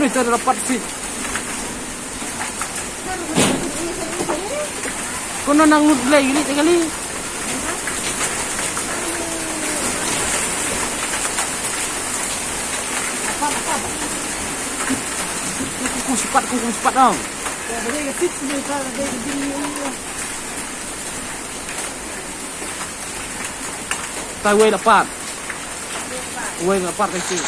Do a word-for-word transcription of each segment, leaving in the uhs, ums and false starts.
Ni tara dapat si. Kono nang lut lei gili kali. Ku ku sipat ku ku sipat dong. Tai wei la pat. Wei la pat tai si.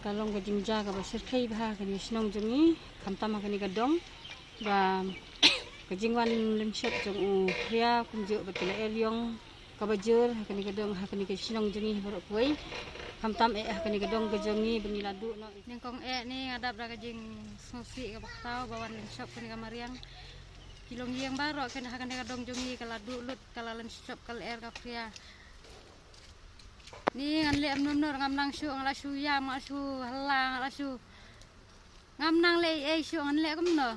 Ka long ka jingjia kaba shyrkhei bha ha kane ka shnong jong ngi, khamtam ha kane ka dong. Ba ka jingwan lynshop jong u Khria kumjuh ba ki la er ïong kaba jur ha kane ka dong, ha kane ka shnong jong ngi baroh kawei. Khamtam eh ha kane ka dong ka jong ngi ba ngi la duh noh. Nyngkong eh ne nga dap da ka jingsngewsih kaba kataw ba wan lynshop kane ka mariang. Ki longïing baroh kane ha kane ka dong jong ngi ka la duh lut, ka la lynshop, ka la er ka Khria. Ni ngan leh kumno kumno, ngam nang shuh, nga la shu ïam, nga la shu halla, nga la shu, ngam nang leh ei ei shuh, ngan leh kumno.